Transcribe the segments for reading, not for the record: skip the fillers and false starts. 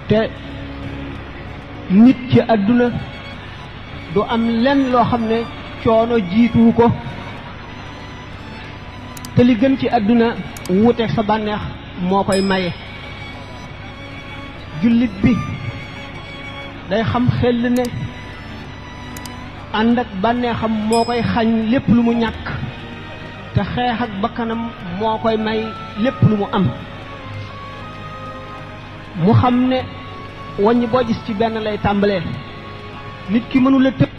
te nit ci àdduna du am lenn loo xam ne coono jiituwu ko te li gën ci àdduna wuuteeg sa bànneex moo koy maye. jullit bi day xam xel ne ànd ak bànneexam moo koy xañ lépp lu mu ñàkk te xeex ak bakkanam moo koy may lépp lu mu am. mu xam ne wàññi boo gis ci benn lay tàmbalee. nit ki mënula tëb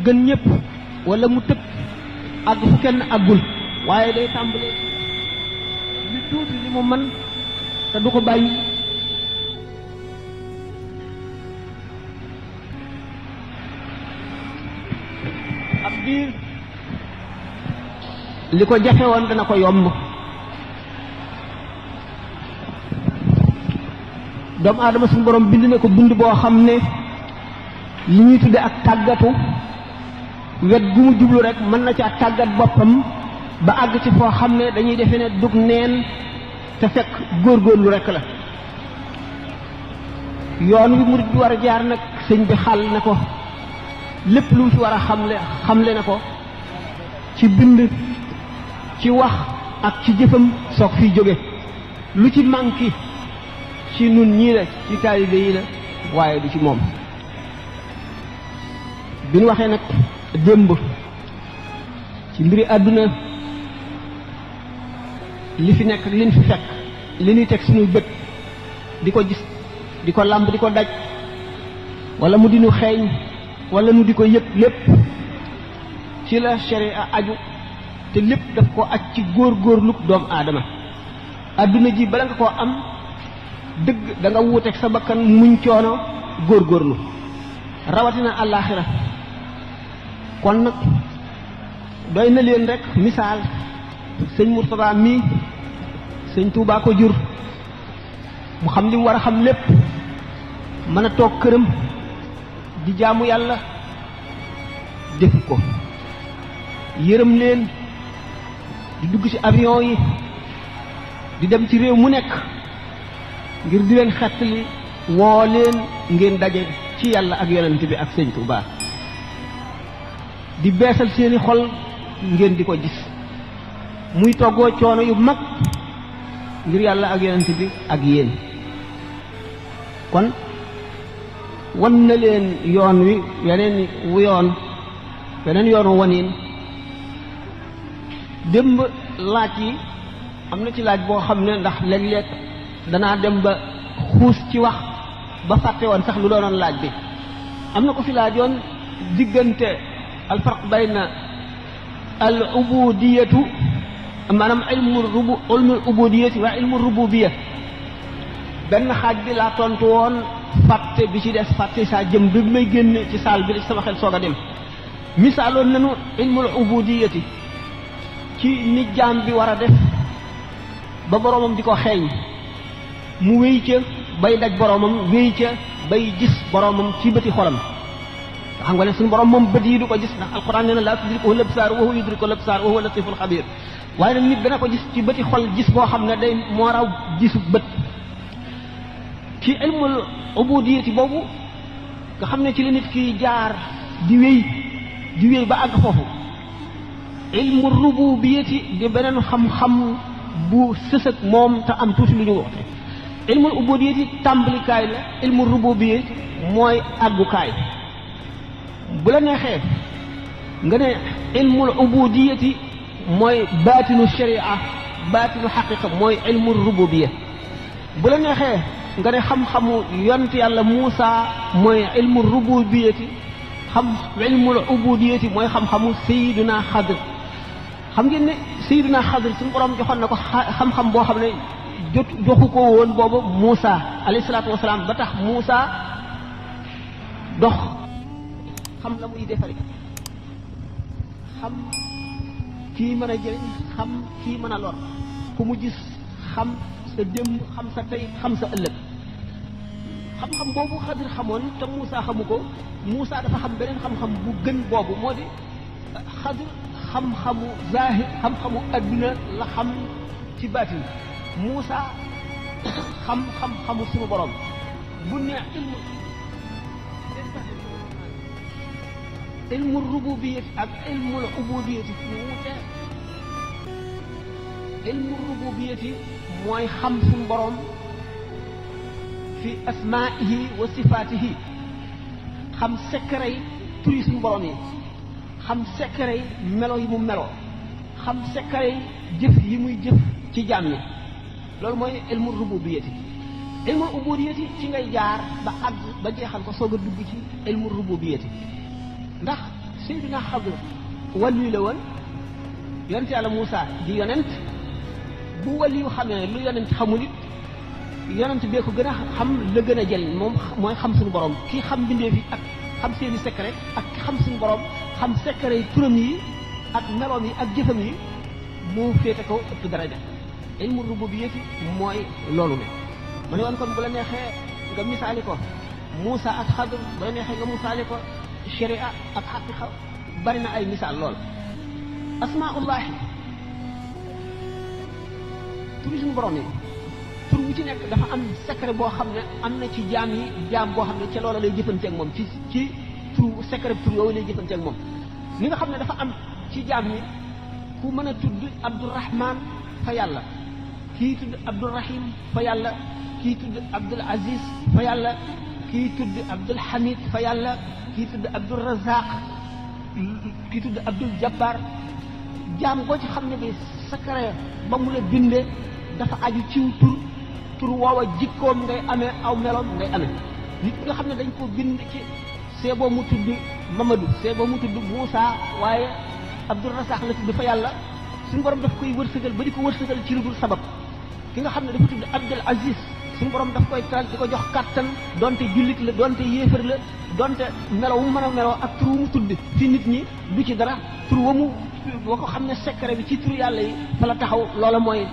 gën ñëpp wala mu tëb àgg fu kenn àggul waaye day tàmbalee li tuuti li mu mën te du ko bàyyi. ab biir li ko jafe woon dana ko yomb. doomu aadama suñu borom bind na ko bind boo xam ne li ñuy tudde ak tàggatu wet gu mu jublu rek mën na caa tàggat boppam ba àgg ci foo xam ne dañuy defe ne dug neen te fekk góorgóorlu rek la. yoon wi murid bi war a jaar nag sëñ bi xàll na ko lépp lu mu fi war a xamle na ko ci bind ci wax ak ci jëfam soog fiy jóge. lu ci manqué ci nun ñii la ci taalibe yi la waaye du ci moom. bi ñu waxee nag démb ci mbiri àdduna li fi nekk liñ fi fekk li ñuy teg suñuy bët di ko gis di ko làmb di ko daj wala mu di nu xeeñ wala nu di ko yëg lépp ci la sharia aju te lépp daf ko aj ci góor-góorlu doomu aadama. àdduna ji bala nga koo am dëgg da nga wuuteeg sa bakkan muñ coono góor-góorlu rawatina àllaaxira. kon nag doy na leen rek misaal sëñ Mourtada mii sëñ Tuubaa ko jur mu xam li mu war a xam lépp mën a toog këram di jaamu yàlla def ko. yërëm leen di dugg ci avion yi di dem ci réew mu nekk ngir di leen xettali woo leen ngeen daje ci yàlla ak yonent bi ak sëñ Tuubaa di beesal seeni xol ngeen di ko gis muy toggoo coono yu mag ngir yàlla ak yonent bi ak yéen. kon wan na leen yoon wi weneen yoonu waniin. démb laaj yi am na ci laaj boo xam ne ndax léeg-léeg danaa dem ba xuus ci wax ba fàtte woon sax lu doonoon laaj bi. am na ko fi laajoon diggante alfarq bayna al ubudiyatu maanaam ilmul ubudiyati wa ilmul rububiya. benn xaaj bi laa tontu woon fàtte bi ci des fàtte saa jëm bi may génn ci saal bi sama xel soog a dem. misaaloon nañu ilmul ubudiyati ci ni jaam bi war a def ba boroomam di ko xeeñ mu wéy ca bay daj boroomam wéy ca bay gis boroomam ci bëti xolam. xam nga ne suñu borom moom bët yi du ko gis ndax alquran nee na laa tudrikuhu l-absaar wa huwa yudriku l-absaar wa huwa latiful xabiir. waaye nag nit dana ko gis ci bëti xol gis boo xam ne day moo raw gisu bët. ci ilmul ubudiyati boobu nga xam ne ci la nit ki jaar di wéy ba àgg foofu. ilmu rububiyati di beneen xam-xam bu sës ak moom te am tuuti lu ñu waxte. ilmul ubudiyati tàmbalikaay la ilmu rububiyati mooy àggukaay. bu la neexee nga ne ilmul ubudiyati mooy baatinu sharia baatinu xaqiqa mooy ilmu rububiya. bu la neexee nga ne xam-xamu yont yàlla Muusa mooy ilmu rububiyati ilmul ubudiyati mooy xam-xamu Sayyiduna Xadir. xam ngeen ne Sayyiduna Xadir suñu borom joxoon na ko xam-xam boo xam ne joxu ko woon boobu Muusa alayhi salaatu wasalaam ba tax Muusa dox xam la muy defari xam kii mën a jëriñ xam kii mën a lor ku mu gis xam sa démb xam sa tey xam sa ëllëg. xam-xam boobu Xadir xamoon te Muusa xamu ko Muusa dafa xam beneen xam-xam bu gën boobu moo di Xadir xam-xamu zaahir xam-xamu adduna la xam ci baatin. Muusa xam-xamu suñu borom bu ne ilmu rububiyyati ak ilmul ubudiyyati ñu wute. ilmu rububiyyati mooy xam suñu borom fi asmaa'ihi wa sifaatihi, xam secret yi turi suñu borom yi, xam secret yi melo yi mu melo, xam secret yi jëf yi muy jëf ci jaam ñi. loolu mooy ilmu rububiyyati. ilmu ubudiyyati ci ngay jaar ba àgg ba jeexal ko soog a dugg ci ilmu rububiyyati. ndax Seydina Xadir wàllu la woon, yonent Yàlla Muusaa di yonent. bu wàllu yu xamee lu yonent xamul it yonent bee ko gën a xam la gën a jël moom mooy xam suñu borom. kii xam mbindeef yi ak xam seeni secret ak ki xam suñu borom xam secret yi turam yi ak meloom yi ak jëfam yi moo féete ko ëpp daraja. ilmu rububiyyati mooy loolu ne ma ne woon kon bu la neexee nga misaali ko Muusa ak Xadir, bu la neexee nga misaali ko sharia ak xaqiqa. bari na ay misaal lool. asmaullahi turi suñu borom yi tur wu ci nekk dafa am secret boo xam ne am na ci jaam yi jaam boo xam ne ca loola lay jëfanteeg moom ci tur secret tur yooyu lay jëfanteeg moom. li nga xam ne dafa am ci jaam yi ku mën a tudd Abdurrahman fa yàlla, kii tudd Abdurrahim fa yàlla, kii tudd Abdul Aziz fa yàlla, kii tudd Abdul Hamid fa yàlla, kii tudd Abdul Razaq, kii tudd Abdul Jabbar. jaam koo ci xam ne bi secret ba mu la bindee dafa aju ciw tur woowa jikkoom ngay amee aw meloom ngay amee. nit nga xam ne dañ ko bind ci seeboo mu tudd Mamadou, seeboo mu tudd Moussa, waaye Abdul Razaq la tudd fa yàlla. suñu borom daf koy wërsëgal ba di ko wërsëgal ci lu dul sabab. ki nga xam ne dafa tudd Abdul Aziz suñu borom daf koy taral di ko jox kàttan donte jullit la donte yéefar la donte melo wu mën a meloo ak tur wu mu tudd fi nit ñi du ci dara. tur wa mu boo ko xam ne secret bi ci tur yàlla yi fa la taxaw, loola mooy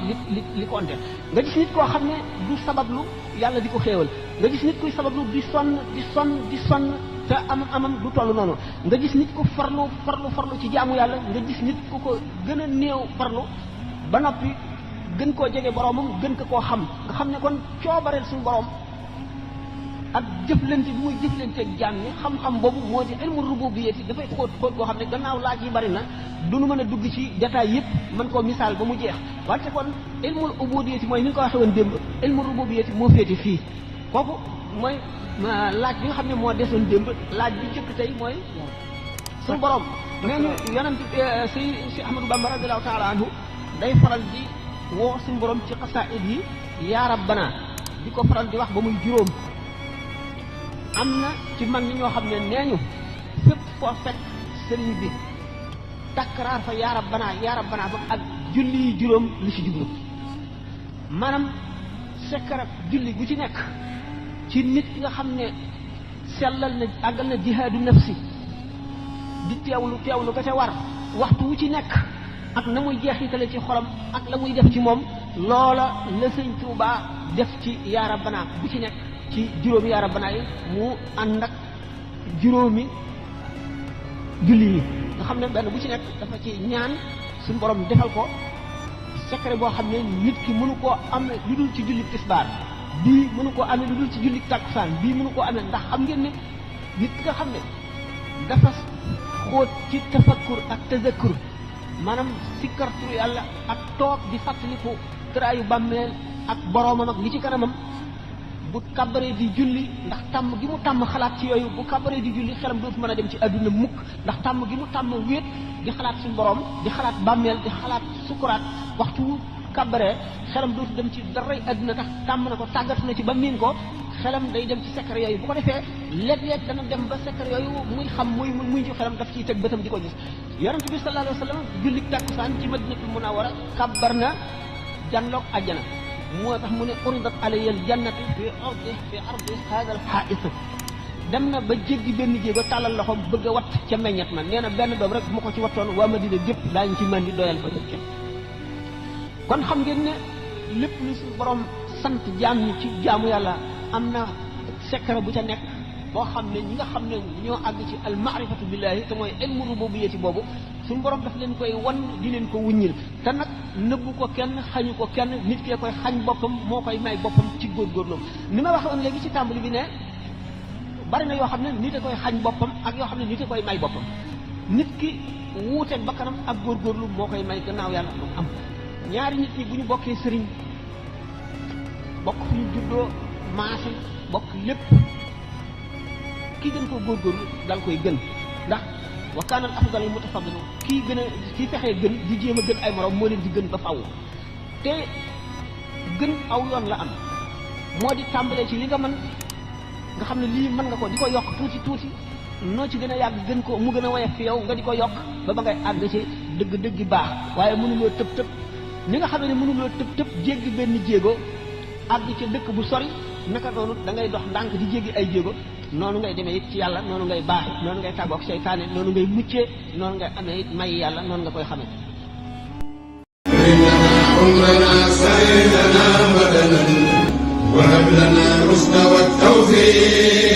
li konte. nga gis nit koo xam ne du sabablu yàlla di ko xéewal, nga gis nit kuy sabablu di sonn te amam du toll noonu. nga gis nit ku farlu ci jaamu yàlla, nga gis nit ku ko gën a néew farlu ba noppi gën koo jege boromam gën ko koo xam. nga xam ne kon coobareel suñu borom ak jëflante bi muy jëflante ak jaam ñi xam-xam boobu moo di ilmu rububiyyati. dafay xóot boo xam ne gannaaw laaj yi bari na du nu mën a dugg ci détail yëpp mën koo misaal ba mu jeex. wante kon ilmul ubudiyyati mooy ni ñu ko waxee woon démb, ilmu rububiyyati moo féete fii. kooku mooy laaj bi nga xam ne moo desoon démb. laaj bi jëkk tey mooy suñu borom nee ñu yonent si Ahmadou Bamba radiyallahu taala anhu day faral di woo suñu borom ci xasaayid yi yaa rabbana di ko faral di wax ba muy juróom. am na ci mag ñi ñoo xam ne nee ñu fépp foo fekk sëriñ bi takkaraar fa yaa rabbana ba ak julli yi juróom li ci jublu. maanaam sekkarab julli gu ci nekk ci nit ki nga xam ne sellal na àggal na jihaadu nafsi di teewlu ka ca war waxtu wu ci nekk ak na muy jeexitale ci xolam ak la muy def ci moom. loola la sëñ Tuubaa def ci yaa rabbana bu ci nekk ci juróomi yaa rabbana yi mu ànd ak juróomi julli yi nga xam ne benn bu ci nekk dafa ci ñaan suñu borom defal ko secret boo xam ne nit ki mënu koo am lu dul ci julli tisbaar, bii mënu koo amee lu dul ci julli takkusaan, bii mënu koo amee ndax xam ngeen ne nit ki nga xam ne dafa xóot ci tafakkur ak tazakkur, maanaam sikkartu yàlla ak toog di fàttaliku tëraayu bàmmeel ak boroomam ak li ci kanamam. bu kàbbaree di julli ndax tàmm gi mu tàmm xalaat ci yooyu, bu kàbbaree di julli xelam dootu mën a dem ci àdduna mukk ndax tàmm gi mu tàmm wéet di xalaat suñu borom, di xalaat bàmmeel, di xalaat sukuraat. waxtu wu kàbbaree xelam dootu dem ci daray àdduna tax tàmm na ko, tàggatu na ci ba miin ko, xelam day dem ci secret yooyu. bu ko defee léeg-léeg dana dem ba secret yooyu muy xam muy ci xelam daf ciy teg bëtam di ko gis. yonent bi sallallahu alayhi wa sallam julli takkusaan ci Madinatul Munawwara kàbbar na janloog àjjana. moo tax mu ne uridat alayya aljannatu fi ardi hada alxaais. dem na ba jéggi benn jéego tàllal loxoom bëgg a watt ca meññet ma. nee na benn doom rek mu ko ci wattoon waa Madina gépp daañu ci mën di doyal ba jot ca. kon xam ngeen ne lépp lu suñu borom sant jaam ñi ci jaamu yàlla am na secret bu ca nekk boo xam ne ñi nga xam ne ñoo àgg ci al maarifatu billahi te mooy ilmu rububiyyati boobu suñu borom daf leen koy wan di leen ko wuññil te nag nëbbu ko kenn xañu ko kenn nit kee koy xañ boppam moo koy may boppam ci góorgóorloom ni ma waxoon léegi ci tàmbali bi ne bari na yoo xam ne nit a koy xañ boppam ak yoo xam ne nit a koy may boppam nit ki wuuteeg bakkanam ak góorgóorlu moo koy may gannaaw yàlla lu am ñaari nit ñi bu ñu bokkee sëriñ bokk fu ñu juddoo maase bokk lépp ki gën koo góorgóorlu dal koy gën ndax wa kaana al afdal al mutafaddilu kii gën a kii fexee gën di jéem a gën ay morom moo leen di gën ba faw te gën aw yoon la am moo di tàmbalee ci li nga mën nga xam ne lii mën nga ko di ko yokk tuuti tuuti noo ci gën a yàgg gën ko mu gën a woyof fi yow nga di ko yokk ba ba ngay àgg ci dëgg-dëgg baax waaye mënuloo tëb tëb ni nga xam ne mënuloo tëb tëb jéggi benn jéego àgg ci dëkk bu sori naka noonu da ngay dox ndànk di jéggi ay jéego noonu ngay demee it ci yàlla noonu ngay baaxe noonu ngay tàggoog seytaane noonu ngay muccee noonu ngay amee it may yàlla noonu nga koy xamee وهب لنا الرشد والتوفيق